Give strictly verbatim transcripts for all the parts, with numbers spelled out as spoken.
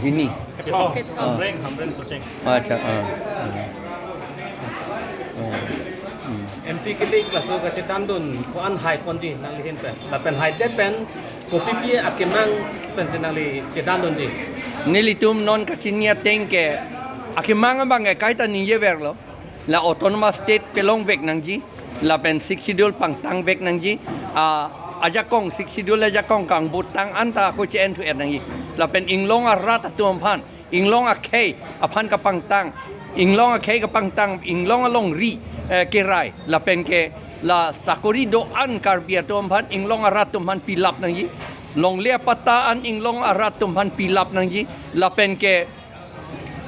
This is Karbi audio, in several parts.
Ini. Kethom. Kethom. Hamren, Hamren Socheng. Acha, ah. Hmm. Hmm. M P kili laso kachethandun ko-an hai ponji nangli ahin pen. Lapen haidet pen kopipi akemang pensi nangli chethandunji. Nelitum non kachini ateng ke akemang abang ke kaita ningjeverlo. La autonomous state pelongvek nangji, lapen Sixth Schedule pangtangvek nangji, ah, ajakong Sixth Schedule ajakong kangbutang anta ako che-en thu-et nangji. Lapen inglong arat atum aphan, inglong akhei aphan kapangtang, inglong akhei kapangtang, inglong alongri, eh, kerai, lapen ke la sakori do-an Karbi atum aphan, inglong arat atum aphan pilap nangji, longle apatta an inglong arat atum aphan pilap nangji, lapen ke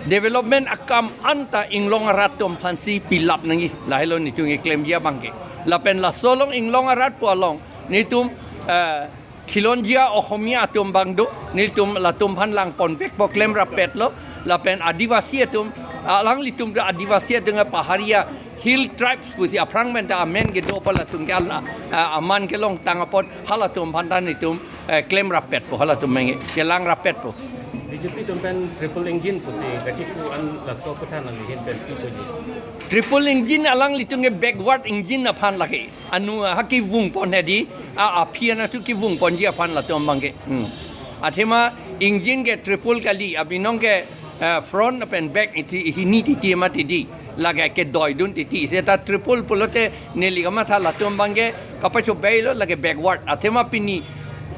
development akam anta inglong arat atum aphansi pilap nangji, lahelo netum keklemji abang ke. Lapen laso along inglong arat pu along netum, eh, khilonjia Ohomia atum abang do, netum latum aphan langponvekpo, klemrappetlo. Lapen Adivasi atum, alanglitum do Adivasi atum, Paharia Hill Tribes pusi aphrang pen ta amen kedo apot latum ke al-, eh, aman kelongtang apot halatum aphan ta netum, eh, klemrappetpo, halatum menge chelangrappetpo. B J P atum pen triple engine pusi kachipu an laso aphuthak nangli ahin pen pi ponji. Triple engine alanglitum ke backward engine aphan lake. Anu ha kevungpon hedi, a, aphi anatthu kevungponji aphan latum abang ke. Hmm. Athema engine ke triple kali, abinong ke, eh, front lapen back iti hini titi mati di. Lake kedoidun titi. Seta triple pulote neli kamatha latum abang ke kapachobei lo, lake backward. Athema pini,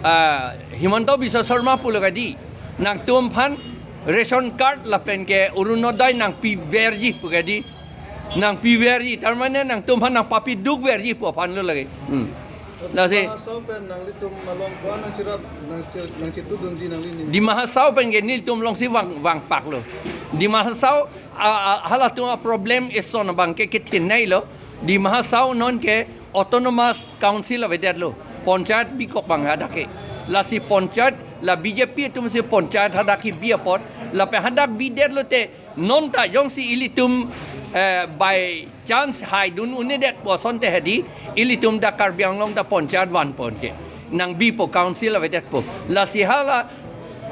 ah, Himanta Biswa Sarma pulo kadi, nangtum aphan ration card lapen ke Orunodoi nangpiverji pu kadi, nangpiverji, tar mane nangtum aphan nangpapidukverji pu aphan lo lake. Hmm. Lasi Dima Hasao pen nanglitum along ko-an nangcherap, nangche-, nangchetudunji nangli ning. Dima Hasao pen ke nelitum alongsi vang, vangpaklo. Dima Hasao, a, a, halatum aproblem eson abang ke kethenei lo. Dima Hasao non ke autonomous council avedetlo. Panchayat bikok abang hadak ke. Lasi panchayat, la B J P atumsi panchayat hadak kebi apot, lapen hadak bidetlote, non ta jongsi ilitum, eh, by chance haidun un-edet pu asonte hedi, ilitum ta Karbi Anglong ta panchayat vanpon ke. Nangbipo, council avedetpo. Lasi hala,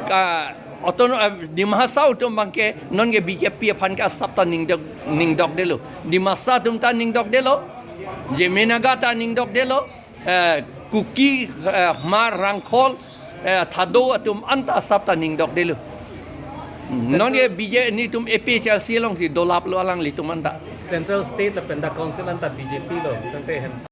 ah, autono-, ah, Dima Hasao atum abang ke non ke B J P aphan ke asap ta ningdok, ningdokdetlo. Dimasa atum ta ningdokdetlo. Zeme Naga ta ningdokdetlo. Eh, Kuki, eh, Hmar, Rangkhol, eh, Thado atum anta asap ta ningdokdetlo. Hmm, non ke B J P netum A P H L C alongsi dolaplo alanglitum anta. Central, state lapen dak council anta B J P lo, tangte hen.